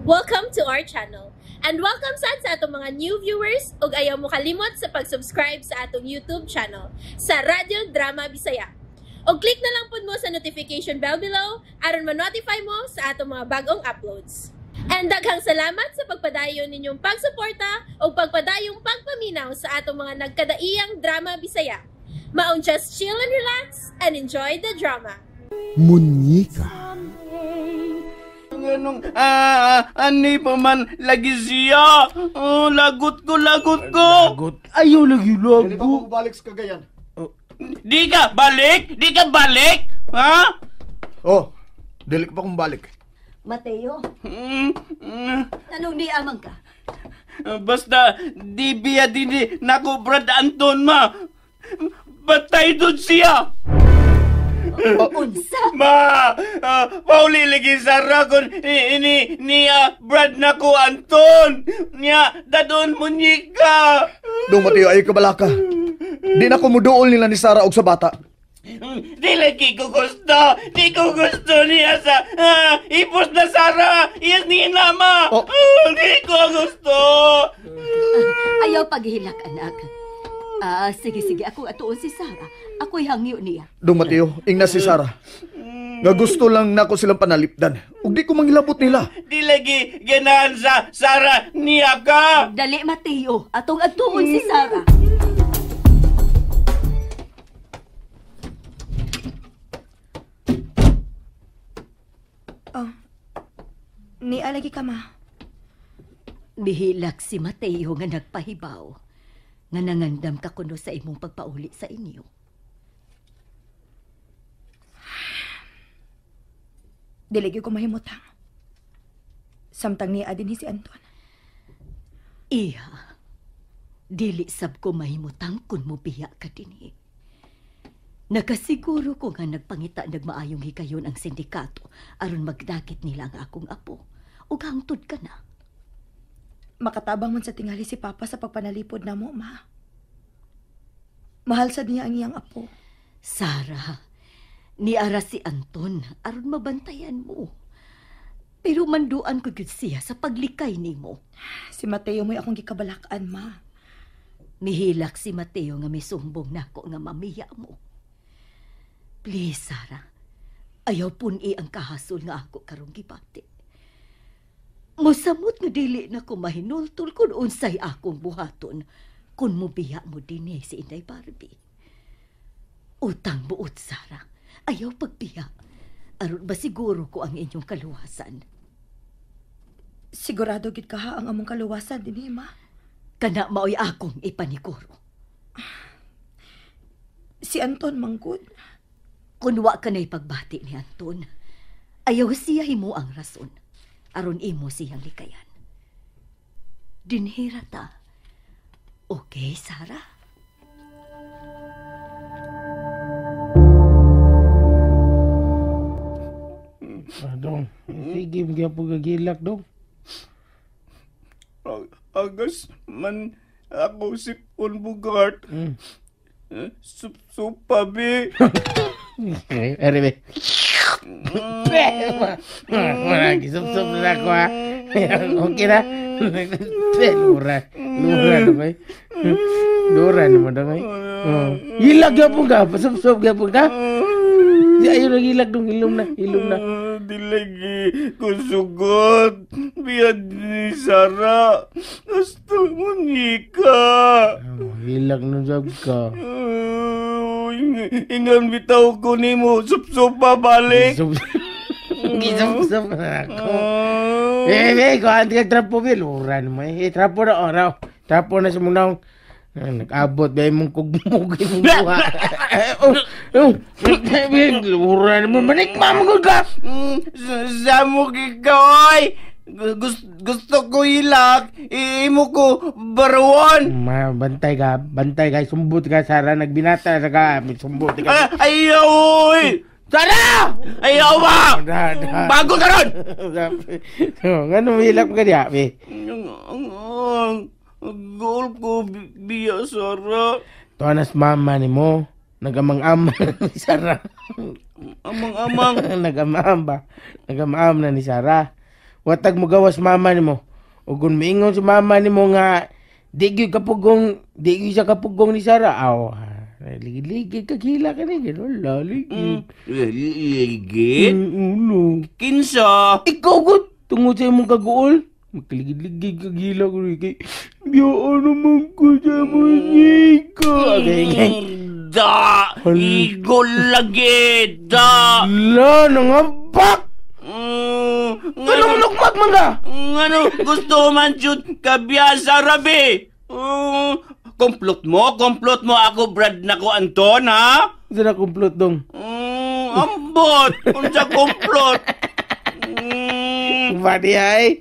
Welcome to our channel. And welcome sad sa atong mga new viewers ug ayaw mo kalimot sa pag-subscribe sa atong YouTube channel sa Radyo Drama Bisaya. Og click na lang pud mo sa notification bell below aron ma-notify mo sa atong mga bagong uploads. And daghang salamat sa pagpadayon ninyong pagsuporta ug pagpadayong pagpaminaw sa atong mga nagkadaiyang drama Bisaya. Maong just chill and relax and enjoy the drama. Munyika. Ganong, ani pa man lagi siya. Oh, lagot ko, lagot ko. Lagot. Ayaw lagi Dili pa lagot. ko balik sa Cagayan. Di ka balik? Di ka balik? Ha? Oh, dili pa kong balik. Mateo, Mm, mm. tanong ni amang ka. Basta, di biya din nako Brad Anton ma. Patay doon siya. Unsa? Ma, pauli lagi sa kon ni ni Brad nako Anton. Nya dadon munyika. Dong Mateo, ay kabalaka. Di na ko muduol nila ni Sara og sa bata. Di lagi ko gusto. Di ko gusto niya sa ipos na Sara. Iyas ni ma. Oh. Di ko gusto. Ayaw paghilak, anak. Sige, sige. Ako atuon si Sarah. Ako'y hangyo niya. Dong Mateo, ingna si Sara. Nga gusto lang nako silang panalipdan. Ug di ko mangilabot nila. Di lagi ganahan sa Sara niya ka. Dali, Mateo. Atong atuon si Sarah. Oh. Nialagi ka, ma. Mihilak si Mateo nga nagpahibaw. Nga nangandam ka kuno sa imong pagpauli sa inyo. Dili gyud ko mahimutang. Samtang niya din si Anton. Iha, dili sab ko mahimutang kun mobiya ka dinhi. Nakasiguro ko nga nagpangita nagmaayong higayon ang sindikato aron magdakit nila ang akong apo. Ug hangtod ka na. Makatabang man sa tingali si Papa sa pagpanalipod na mo, ma. Mahal sad niya ang iyang apo. Sara, niara si Anton aron mabantayan mo. Pero manduan ko gyud siya sa paglikay nimo. Si Mateo mo'y akong gikabalakan, ma. Mihilak si Mateo nga misumbong nako nga mamiya mo. Please, Sara. Ayaw pun-i ang kahasol nga ako karong gibati. Mosamot nga dili na ko mahinultul kung unsay akong buhaton kung mubiya mo dinhi si Inday Barbie. Utang buot, Sara. Ayaw pagbiya. Aron ba siguro ko ang inyong kaluwasan? Sigurado gid ka ha ang among kaluwasan dinhi, ma. Kana maoy akong ipaniguro. Si Anton manggod. Kun wa ka na'y pagbati ni Anton, ayaw siya himo ang rason. Aron imo siyang likayan. Dinhira ta. Okay, Sara? Dong, sige, magyapon gagilak, dong. Agas man ako si Paul Bugart. Sup-sup be. Ere, be. Wala, gisop-sop na ako, ha. Okay na. Lura. Lura dong, eh. Lura naman dong, eh. Gilak gyapon ka. Sup-sup gyapon ka. Di ayaw na gilak dong. Ilom na. Ilom na. Di lagi kusugot. Biyad ni Sara. Gusto mo nika. Gilak na sab ka. Ingan bitaw ko nimo. Sup-sup pa balik. Gisop-sop na ako. Kuhaan ka trapo, be. Lura naman. Eh, trapo na, oh, trapo na sa mong Nag-abot ba imong kugmug imong buha. Lura naman. Manikma mo ka! Samok ikaw, oy! Gusto ko hilak, imo ko baruan. Ma, bantay ka. Bantay ka. Sumbot ka, Sara. Nagbinata na ka. Sumbot ka. Ayaw, oy! Sara! Ayaw ba? Bago ka ron! Ngano hilak ka diya, be? Goal ko, biya, Sara. Tuwa mama ni mo. Nagamang-ama ni Sara. Amang-amang. Nagamaam ba? Nagamaam na ni Sara. Watag mo gawas mama nimo. Ug kung miingon si mama nimo nga di gyud kapugong, di gyud siya kapugong ni Sarah. Aw, ligid-ligid kag hila ka ni, wala ligid. Ligid? Ulo. Kinsa? Ikaw gud, tungod sa imong kaguol. Magkaligid-ligid kag hila ko ni kay biyaan naman ko sa munyika. Okay, okay. Da! Igol lagi! Da! Ala, nangabak! Ano nukmak man ka? Ano, gusto man jud kabiya sa rabi! Komplot mo ako, Brad na ko, Anton, ha? Saan na komplot dong? Ambot! Unsa komplot? Badi, ay!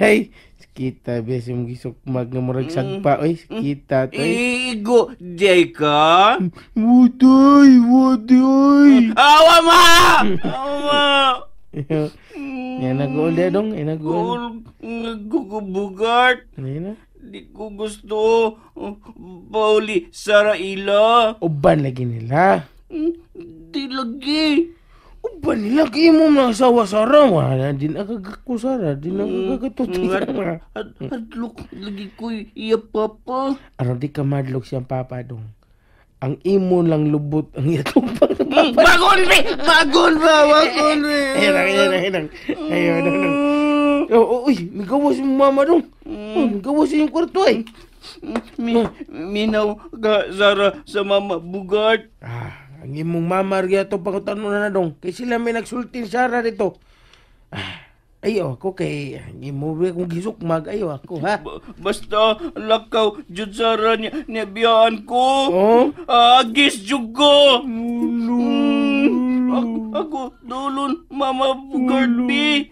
Hey, kita bes yung gisukmag nga murag sagpa, oy. Kita to, oy. Igo, day ka? Wuday, wuday, oy! Awa ma! Awa ma! Yan nag-uol dia dong, yan nag-uol. Nagkukubugart. Ano yun na? Di ko gusto. Pauli, Sara ila. Uban lagi nila. Di lagi. Uban nila, kaya mo mga asawa, Sara. Wala, di na kagako, Sara. Di na kagakatuti, Sara. Hadlok lagi ko iya, papa. Aron di ka madlok siyang papa dong. Ang imo lang lubot ang iyatupang sa papa. Bagon, be! Bagon ba? Bagon, be! Ayun, ayun, ayun. Oh, uy, may gawas yung mama dong. Oh, may gawas yung kwarto ay. Minaw ka, Sara, sa mama Bugart. Ah, ang imong mama riyato pangutano na dong. Kay sila may nagsultin Sara dito. Ah, ayo ako kay ang imo kung gisukmag ayo ako ha. Basta lakaw jud Sara niya nibiyaan ko. Oh? Agis jud ko. Ako dulon mama Bugart bi.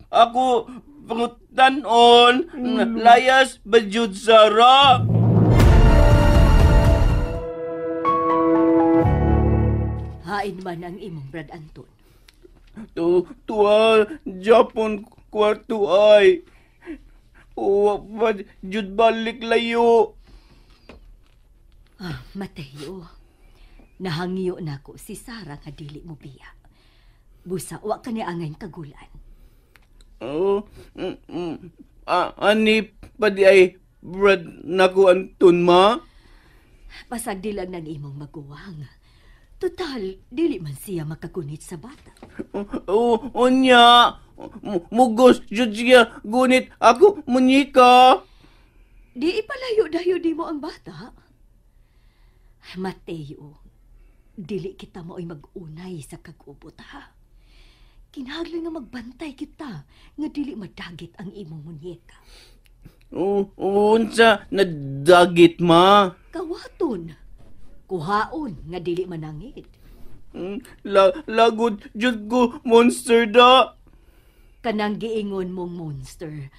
Ako pangutanon layas ba jud Sara. Hain man ang imong Brad Anton. Tuwa, Japon kwarto ay. Uwa pa, jud balik layo. Ah, Mateo, nahangyo na ko si Sara nga dili mo biya. Busa, wa ka niya angay kagulan. Oh, ani pa di ay Brad nako Anton ma? Pasag di lang ng imong maguwang. Total, dili man siya makagunit sa bata. Oo, unya. Mugos, jud siya, gunit ako, munyika. Di ipalayo-dayo di mo ang bata. Mateo, dili kita mo'y mag-unay sa kag-ubot, ha? Kinahanglan nga magbantay kita nga dili madagit ang imong munyeka. Unsa nadagit, ma? Kawaton. Kuhaon nga dili manangit. Lagod jud ko monster da. Kanang giingon mong monster,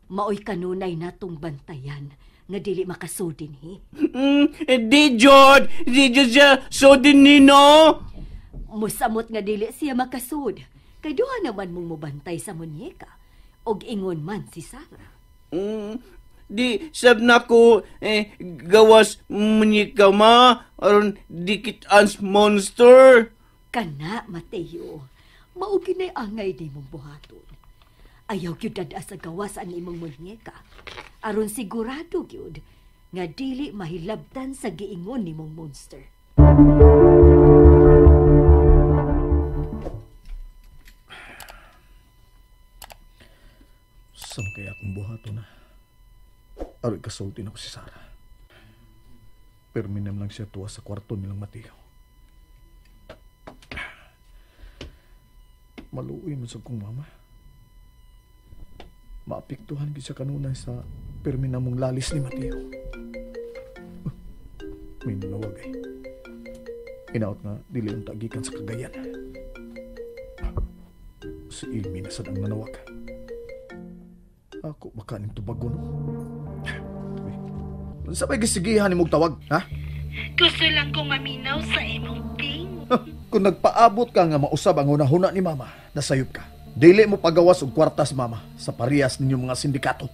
maoy kanunay natong bantayan nga dili makasudin hi. Di jud, di jud siya sudin nino. Musamot nga dili siya makasud. Kay duha naman mong mobantay sa munyeka. Og ingon man si Sara. Di sab nako gawas munyeka ma aron dikit ans monster. Kana Mateo, mao ginay angay di mong buhaton. Ayaw gyud dad-a sa gawas ang imong munyeka. Aron sigurado gyud nga dili mahilabtan sa giingon nimong monster. Saan kaya akong buhaton na? Aroy kasultin ako si Sara. Perminam lang siya tuwa sa kwarto nilang Mateo. Maluoy man sa kong mama. Maapektuhan gyud siya kanunay sa perminamong lalis ni Mateo. May nalawag ay. Inaot nga dili ang tagikan sa Cagayan. Si Amy na sad ang nanawag. Ako baka ning tubago no. Sabay gisigihan ni mong tawag, ha? Gusto lang kong maminaw sa imong ting. Kung nagpaabot ka nga mausab ang hunahuna ni Mama, nasayop ka. Dili mo pagawas og kwarta si Mama sa parehas ninyong mga sindikato.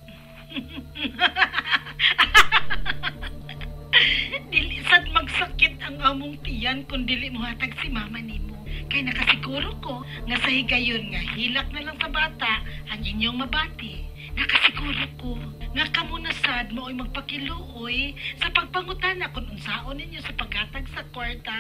Dili sad magsakit ang among tiyan kung dili mo hatag si Mama nimo. Kay nakasiguro ko nga sa higayon nga hilak na lang sa bata Ang inyong mabati, nakasiguro ko nga kamo na sad mao'y magpakiluoy sa pagpangutana kung unsaon ninyo sa paghatag sa kwarta.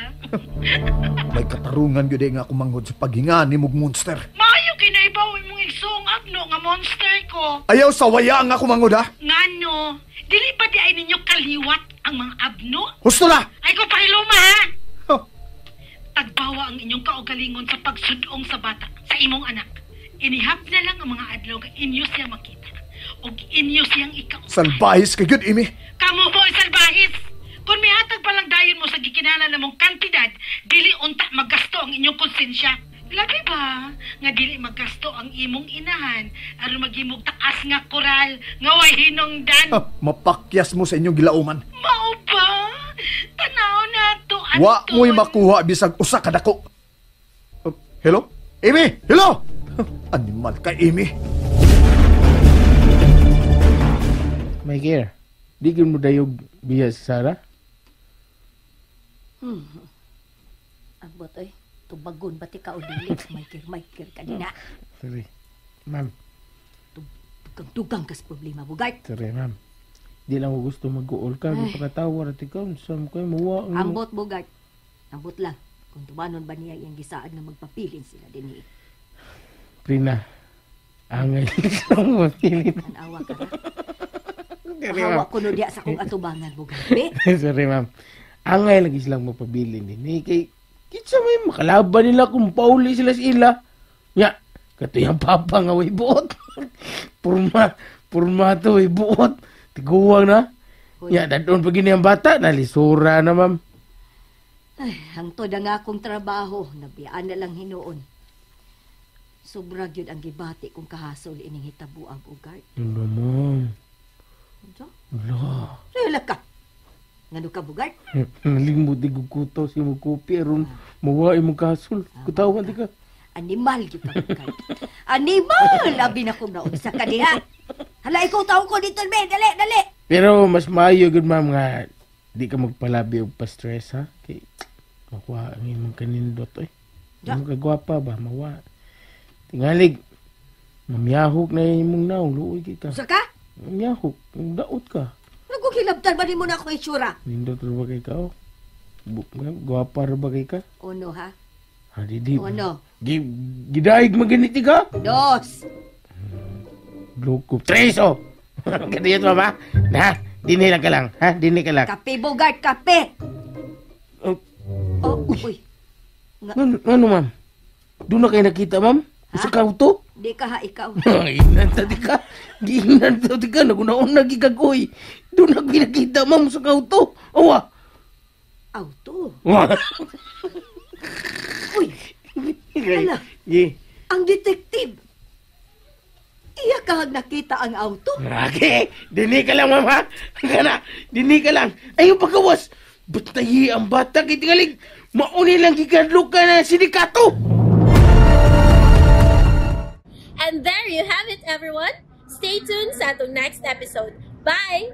May katarungan gyud nga ako manghod sa paghinga ni mog monster. Maayo kinaibaw imong igsoong agno nga monster ko. Ayaw sa waya ang ako manghod ha. Ngano, dili ba di ay ninyo kaliwat ang mga abno? Husto na! Ay ko pahiluma ha! Huh. Tagbawa ang inyong kaugalingon sa pagsudong sa bata sa imong anak. Inihap na lang ang mga adlaw nga inyo siya makita. Og inyo siyang ikaw. Salbahis ka gyud, Amy. Kamo mo ay salbahis! Kung mihatag pa lang dayon mo sa gikinahanglan namong kantidad, dili unta maggasto ang inyong konsensya. Labi ba nga dili maggasto ang imong inahan aron maghimog taas nga koral nga way hinungdan? Ha, mapakyas mo sa inyong gilauman. Mao ba? Tanaw na to, Anton. Wa mo'y makuha bisag usa ka dako. Hello? Amy! Hello! Animal ka, Amy. Michael, di gyud mo dayog biya si Sarah? Abot oy, tubagon ba ti ka o dili? Michael, Michael ka din ha. Sorry. Ma'am, Dugang-dugang kas problema, Bugart. sorry ma'am. Di lang ko gusto mag-uol ka. Di pakatawa ra ka. Unsa mo kayo muwa. Ambot, Bugart. Ambot lang. Kung tumanon ba niya iyang gisaad nga magpapilin sila din eh. Prina. Angay lang mapilit. Tanawa ka ha. Sorry Hawa ma'am. ko no diya sa akong atubangan, Bugart. Be, Sorry ma'am. Angay lagi silang mapabilin din. Eh, kay kitsa may makalaban nila kung pauli sila sa ila. Nya, katuyang papa nga way buot. Purma to way buot. Tiguwang na. Nya, dadon pag gini ang bata, nalisura na ma'am. Ay, hangtod ang akong trabaho, nabiyaan na lang hinuon. Sobra gyud ang gibati kung kahasol ining hitabuang, Bugart. Ano ma'am? Unsa? Wala. Rela ka. Ngano ka, Bugart? Nalimot di kuto si mo kopi aron mawa imong kasol. Kutawan di ka. Animal gyud ka, Bugart. Animal! Labi na kong naunsa ka diha. Hala, ikaw tao ko dito, be. Dali, dali. Pero mas maayo gud ma'am nga di ka magpalabi og pa-stress ha. Kay makuha ang imong kanindot oy. Ja. Imong kagwapa ba mawa. Tingalig mamyahok na imong naong luoy kita. Unsa ka? Mamyahok, daot ka. Nagkukilabtan ba nimo na ako itsura? Nindot ra ba kay ka? Oh? Gwapa ra ba kay ka? Uno, ha? Ha, di di. Uno. Gidaig maganiti ka? Dos. Loko. Tres, oh! Kadiyot, mama. Na, dini lang ka lang. Ha? Dini ka lang. Kape, Bugart, kape! Oh. Oh, uy. Ano, ma'am? Doon na kayo nakita, ma'am? Sa kauto? Di ka ha, ikaw. Giinan ta di ka. Giinan ta di ka. Nagunaon na gikagoy. Doon na pinakita, ma'am, sa kauto. Awa. Auto. Awa. Uy, Ala. Gi. ang detective. Iya kahag nakita ang auto. Okay. Dini ka lang, ma'am, ha? Kana. Dini ka lang. Ayaw pagawas. Batayi ang bata. Kitingalig. Mauni lang gikadlok ka na sindikato. And there you have it, everyone. Stay tuned sa atong next episode. Bye!